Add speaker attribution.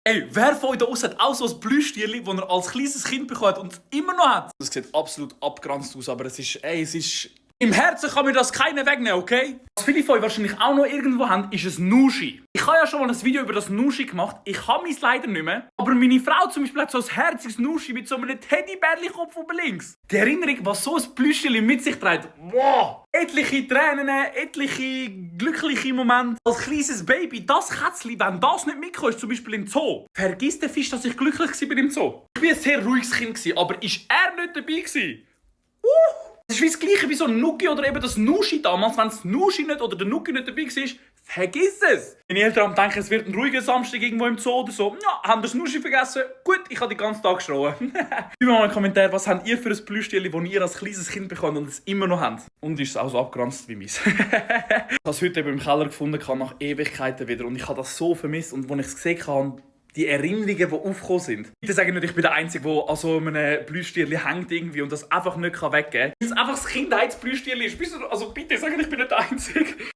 Speaker 1: Ey, wer von euch da aussen hat auch so ein Plüschtierli, das er als kleines Kind bekommen hat und es immer noch hat? Das sieht absolut abgeranzt aus, aber es ist... Im Herzen kann mir das keiner wegnehmen, okay? Was viele von euch wahrscheinlich auch noch irgendwo haben, ist ein Nuschi. Ich habe ja schon mal ein Video über das Nuschi gemacht. Ich habe meins leider nicht mehr. Aber meine Frau zum Beispiel hat so ein herziges Nuschi mit so einem Teddybärli-Kopf oben links. Die Erinnerung, was so ein Plüschchen mit sich trägt, wow! Etliche Tränen, etliche glückliche Momente. Als kleines Baby, das Kätzchen, wenn das nicht mitkommt, zum Beispiel im Zoo, vergiss den Fisch, dass ich glücklich war im Zoo. Ich war ein sehr ruhiges Kind, aber ist er nicht dabei gewesen? Das ist wie das Gleiche wie so ein Nuki oder eben das Nuschi damals. Wenn das Nuschi nicht oder der Nuki nicht dabei war, vergiss es! Meine Eltern denken, es wird ein ruhiger Samstag irgendwo im Zoo oder so. Ja, haben das Nuschi vergessen? Gut, ich habe den ganzen Tag geschrauen. Schreibt mir mal in den Kommentaren, was habt ihr für ein Plüschtierli, das ihr als kleines Kind bekommt und es immer noch habt. Und ist es auch so abgeranzt wie meins. Ich habe es heute eben im Keller gefunden, nach Ewigkeiten wieder. Und ich habe das so vermisst. Und als ich es gesehen habe, die Erinnerungen, die aufgekommen sind. Bitte sagen nicht, ich bin der Einzige, der an so einem Plüschtierli hängt irgendwie und das einfach nicht weggeben kann. Weil es einfach das Kindheitsplüschtierli ist. Also bitte sagen, ich bin nicht der Einzige.